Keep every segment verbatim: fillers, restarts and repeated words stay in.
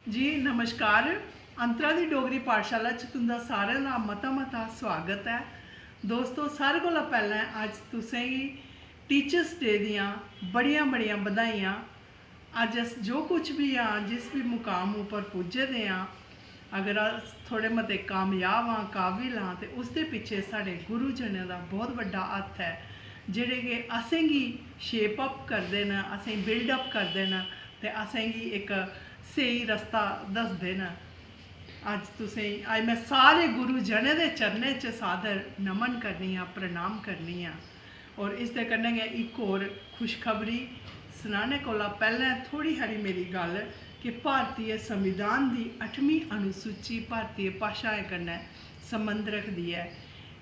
जी नमस्कार। अंतरा दी डोगरी पाठशाला च तुं'दा सारें दा मता मता स्वागत ऐ। दोस्तो, सारें कोला पैह्लें अज्ज तुसें गी टीचर्स डे दियां बड़ियां बड़ियां बधाइयां। अज्ज अस जो कुछ बी आं, जिस बी मुकाम उप्पर पुज्जे दे आं, अगर अस थोह्ड़े मते कामयाब आं, काबिल आं, ते उसदे पिच्छे साढ़े गुरुजनें दा बहुत बड्डा हत्थ ऐ, जेह्ड़े कि असेंगी शेप अप करदे न, असेंगी बिल्ड अप करदे न ते असेंगी इक स्हेई रस्ता दसदे न। अज्ज तुसेंगी, अज्ज में सारे गुरुजनें दे चरणें च सादर नमन करनी आं, प्रणाम करनी आं। और इसदे कन्नै गै इक होर खुशखबरी सनाने कोला पैह्लें थोह्ड़ी हारी मेरी गल्ल कि भारतीय संविधान दी अठमीं अनुसूची भारतीय भाशाएं कन्नै संबंध रखदी ऐ।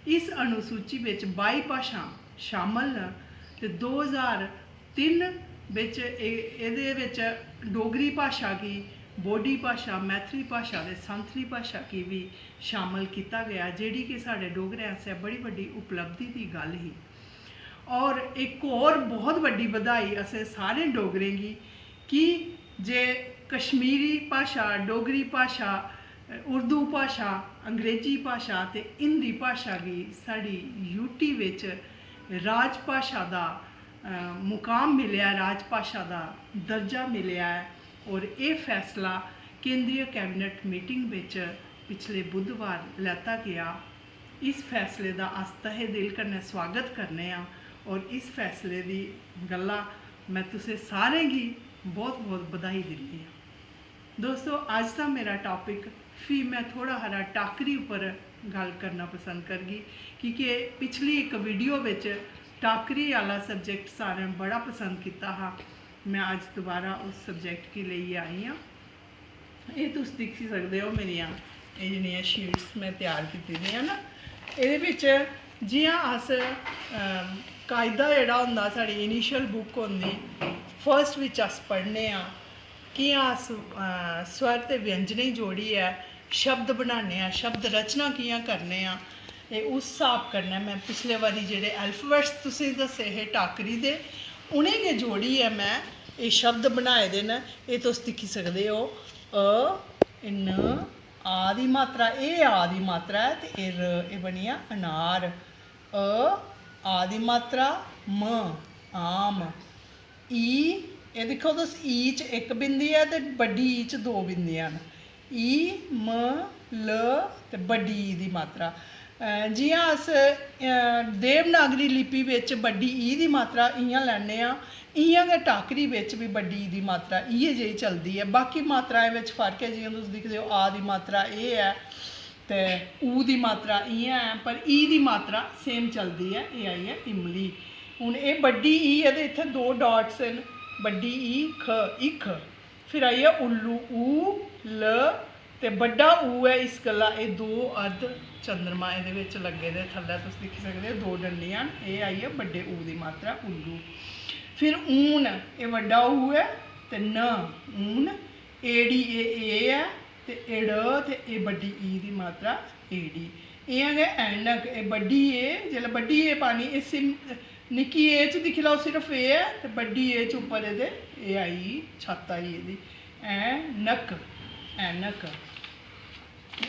इस अनुसूची बिच बाई भाशां शामल न ते दो ज्हार तिन्न बिच ए-, एह्दे बिच डोगरी भाशा गी, बोडी भाशा, मैथिली भाशा ते संथली भाशा गी बी शामल कीता गेआ, जेह्ड़ी कि साढ़े डोगरें आस्तै बड़ी बड्डी उपलब्धि दी गल्ल ही। और इक होर बहुत बड्डी बधाई असें सारें डोगरें गी कि जे कश्मीरी भाशा, डोगरी भाशा, उर्दू भाशा, अंग्रेजी भाशा ते हिंदी भाशा गी साढ़ी यूटी बिच राजभाशा दा, अ, मुकाम मिलेआ, राजभाशा दा दर्जा मिलेआ ऐ। और एह् फैसला केंद्रीय कैबिनेट मीटिंग बिच पिछले बुधवार लैता गेआ। इस फैसले दा अस तहे दिल कन्नै स्वागत करने आं और इस फैसले दी गल्ला में तुसें सारें गी बहुत बहुत बधाई दिन्नी आं। दोस्तो, अज्ज दा मेरा टॉपिक, फ्ही में थोह्ड़ा हारा टाकरी उप्पर गल्ल करना पसंद करगी, की के पिछली इक वीडियो बिच टाकरी आह्ला सब्जैक्ट सारें बड़ा पसंद कीता हा। में अज्ज दोबारा उस सब्जैक्ट गी लेइयै आई आं। एह् तुस दिक्खी सकदे ओ, मेरियां एह् जेह्ड़ियां शीट्स में त्यार कीती दियां न। एह्दे बिच जि'यां अस, अम, कायदा जेह्ड़ा होंदा, साढ़ी इनिशियल बुक होंदी, फर्स्ट बिच अस पढ़ने आं, कि'यां अस, अ, स्वर ते व्यंजनें गी जोड़ियै शब्द बनाने आं, शब्द रचना कि'यां करने आं, ते उस स्हाब कन्नै में पिछले बारी जेह्ड़े अल्फाबेट्स तुसें गी दस्से हे टाकरी दे, उ'नें गै जोड़ियै में एह् शब्द बनाए दे न। एह् तुस दिक्खी सकदे ओ, अ, इन, आ दी मात्रा, एह् आ दी मात्रा ऐ ते एह् र, एह् बनी गेआ अनार। अ, आ दी मात्रा, म, आम। ई, एह् दिक्खो तुस, ई च इक बिंदी ऐ ते बड्डी ई च दो बिंदियां न। ई, म, ल ते बड्डी ई दी मात्रा। अ, जि'यां अस, अ, देवनागरी लिपि बिच बड्डी ई दी मात्रा इ'यां लैन्ने आं, इ'यां गै टाकरी बिच बी बड्डी ई दी मात्रा इ'यै जेही चलदी ऐ। बाकी मात्राएं बिच फर्क ऐ, जि'यां तुस दिखदे ओ, आ दी मात्रा एह् ऐ ते ऊ दी मात्रा इ'यां ऐ, पर ई दी मात्रा सेम चलदी ऐ। एह् आई ऐ इमली। हून एह् बड्डी ई ऐ ते इत्थै दो डॉट्स न, बड्डी ई, ख, इख। फिर आई गेआ उल्लू, ऊ, ल, ते बड्डा ऊ ऐ, इस गल्ला एह् दो अर्ध चंद्रमा एह्दे बिच लग्गे दे, थल्लै तुस दिक्खी सकदे ओ, दो डंडियां न। एह् आई गेआ बड्डे ऊ दी मात्रा, उल्लू। फिर ऊन, एह् बड्डा ऊ ऐ, ते न, ऊन, एड़ी, एह् ए ऐ, ते एड़, ते एह् बड्डी ई दी मात्रा, एड़ी। इ'यां गै ऐनक, एह् बड्डी ए, जिसलै बड्डी ए पानी, एह् सिम-, निक्की ए च दिक्खी लैओ, सिर्फ ए ऐ, ते बड्डी ए च उप्पर एह्दे एह् आई, छत्त आई एह्दी। ऐनक, ऐनक।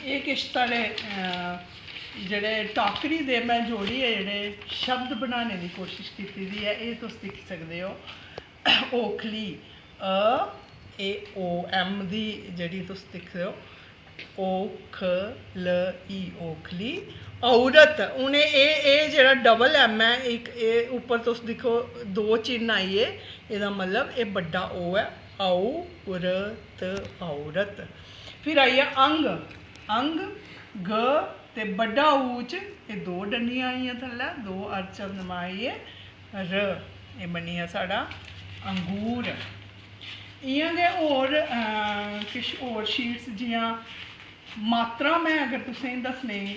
एह् किश साढ़े, अ, जेह्ड़े टाकरी दे में जोड़ियै जेह्ड़े शब्द बनाने दी कोशश कीती दी ऐ, एह् तुस दिक्खी सकदे ओ। ओखली, अ, ए, ओ, एम दी जेह्ड़ी तुस दिक्खदे ओ, ओ, ख, ल, ई, ओखली। औरत, हून एह्, एह्, एह् जेह्ड़ा डबल एम ऐ, इक एह् उप्पर तुस दिक्खो, दो चिन्ह आई गे, एह्दा मतलब एह् बड्डा ओ ऐ, औ, र, त, औरत। फिर आई गेआ अंग, अंग, ग, ते बड्डा ऊ च एह् दो डंडियां आई गेइयां थल्लै, दो अर्धचंद्रमा आई गे, र, एह् बनी गेआ साढ़ा अंगूर। इ'यां गै होर, अं, किश होर शीट्स, जि'यां मात्रा में अगर तुसें गी दस्सने दी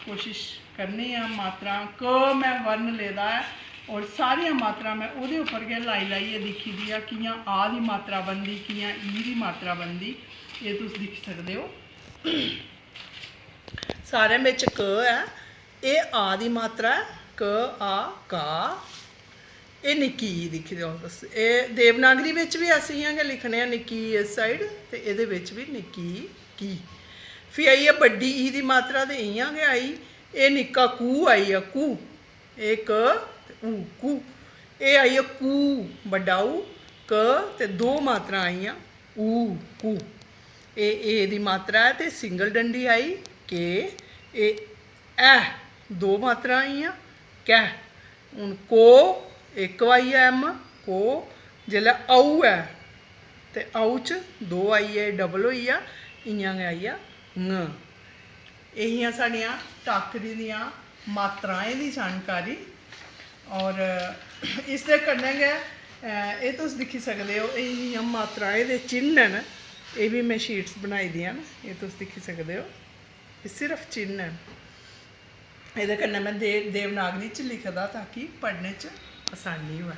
कोशश करनी आं, मात्रा क में वर्ण लेदा ऐ, और सारियां मात्रा में ओह्दे उप्पर गै लाई लाइयै दिक्खी दी ऐ, कि'यां आ दी मात्रा बनदी, कि'यां ई दी मात्रा बनदी, एह् तुस दिक्खी सकदे ओ। सारें बिच क ऐ, एह् आ दी मात्रा ऐ, क, आ, का। एह् निक्की ई दिक्खी लैओ तुस, एह् देवनागरी बिच बी अस इ'यां गै लिखने आं, निक्की ई इस side ते एह्दे बिच बी निक्की ई। फ्ही आई गेआ बड्डी ई दी मात्रा, ते इ'यां गै आई, एह् निक्का कू आई गेआ, कू, एह् क ते ऊ, कू। एह् आई गेआ कू, बड्डा ऊ, क ते दो मात्रां आई गेइयां, ऊ, कू। एह् ए दी मात्रा ऐ ते single डंडी आई, के, एह् ऐ, दो मात्रां आई गेइयां, कै। हून को, इक आई गेआ एम, को। जेल्लै औ ऐ ते औ च दो आई गे, double होई गेआ, इ'यां गै आई गेआ ङ। एह् हियां साढ़ियां टाकरी दियां मात्राएं दी जानकारी। और इसदे कन्नै गै, अ, एह् तुस दिक्खी सकदे ओ, एह् जि'यां मात्राएं दे चिन्ह न, एह् बी में sheets बनाई दियां न, एह् तुस दिक्खी सकदे ओ, एह् सिर्फ चिन्ह न। एह्दे कन्नै में दे-, देवनागरी च लिखे दा ताकि पढ़ने च असानी होऐ।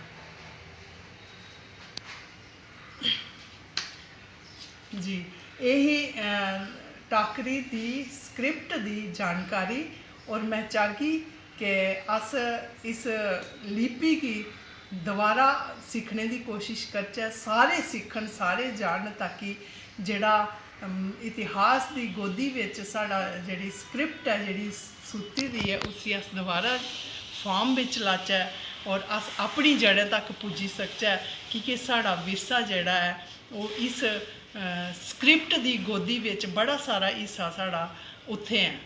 जी, एह् ही, अ, टाकरी दी script दी जानकारी। और में चाह्गी कि अस इस लिपि गी दोबारा सिक्खने दी कोशिश करचै, सारे सिक्खन, सारे जानन, ताकि जेह्ड़ा, अम, इतिहास दी गोदी बिच साढ़ा जेह्ड़ी script ऐ, जेह्ड़ी सुत्ती दी ऐ, उसी अस दोबारा form बिच लाचै और अस अपनी जड़ें तक पुज्जी सकचै, की के साढ़ा विरसा जेह्ड़ा ऐ, ओह् इस, अ, script दी गोदी बिच बड़ा सारा हिस्सा साढ़ा उत्थें ऐ।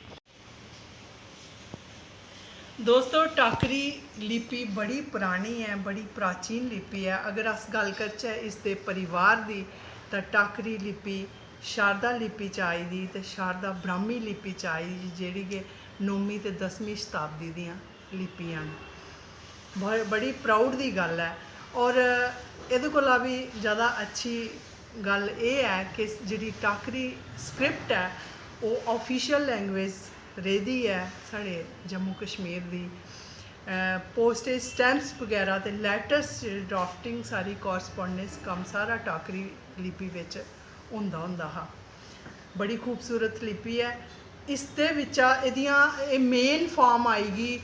दोस्तो, टाकरी लिपि बड़ी परानी ऐ, बड़ी प्राचीन लिपि ऐ। अगर अस गल्ल करचै इसदे परिवार दी, तां टाकरी लिपि शारदा लिपि च आई दी ते शारदा ब्राह्मी लिपि च आई दी, जेह्ड़ी के नौमीं ते दसमीं शताब्दी दियां लिपियां न। ब-, बड़ी proud दी गल्ल ऐ। और एह्दे कोला बी ज़्यादा अच्छी गल्ल एह् ऐ कि जेह्ड़ी टाकरी script ऐ, ओह् official language रेह्दी ऐ साढ़े जम्मू कश्मीर दी। अ, postage stamps बगैरा ते letters च drafting, सारी correspondence, कम्म सारा टाकरी लिपि बिच होंदा होंदा हा। बड़ी खूबसूरत लिपि ऐ। इसदे बिच्चा एह्दियां, एह् main form आई गी, अ,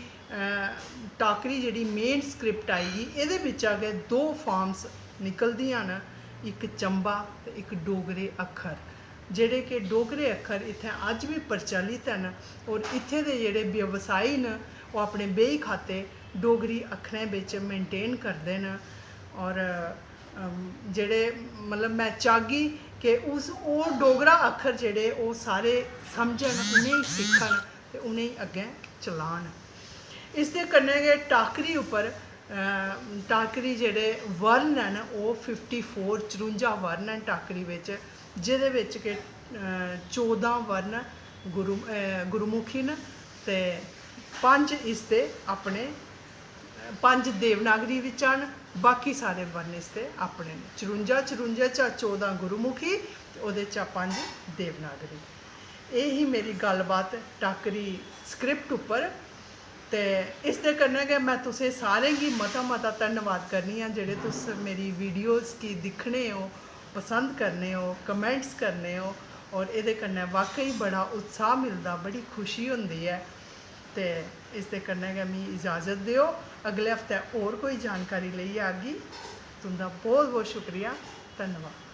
टाकरी जेह्ड़ी main script आई गी, एह्दे बिच्चा गै दो forms निकलदियां न, इक चंबा ते इक डोगरे अक्खर, जेह्ड़े कि डोगरे अक्खर इत्थें अज्ज बी प्रचलित न। और इत्थें दे जेह्ड़े व्यवसायी न, ओह् अपने बेही खाते डोगरी अक्खरें बिच maintain करदे न। और, अम, जेह्ड़े, मतलब, में चाह्गी कि उस, ओह् डोगरा अक्खर जेह्ड़े, ओह् सारे समझन, उ'नेंगी सिक्खन ते उ'नेंगी अग्गें चलान। इसदे कन्नै गै टाकरी उप्पर, अ, टाकरी जेह्ड़े वर्ण न, ओह् fifty four, चरुंजा वर्ण न टाकरी बिच, जेह्दे बिच के, अ, चौदां वर्ण गुरु-, अ, गुरुमुखी न ते पंज इसदे अपने, पंज देवनागरी बिच्चा न, बाकी सारे वर्ण इसदे अपने न। चरुंजा, चरुंजा चा चौदां गुरुमुखी ते ओह्दे चा पंज देवनागरी। एह् ही मेरी गल्लबात टाकरी script उप्पर। ते इसदे कन्नै गै में तुसें सारें गी मता मता धन्नवाद करनी आं, जेह्ड़े तुस मेरी videos गी दिक्खने ओ, पसंद करने ओ, comments करने ओ, और एह्दे कन्नै वाकई बड़ा उत्साह मिलदा, बड़ी खुशी होंदी ऐ। ते इसदे कन्नै गै मिगी इजाज़त देओ, अगले हफ्तै होर कोई जानकारी लेइयै आगी। तुं'दा बहुत बहुत शुक्रिया, धन्नवाद।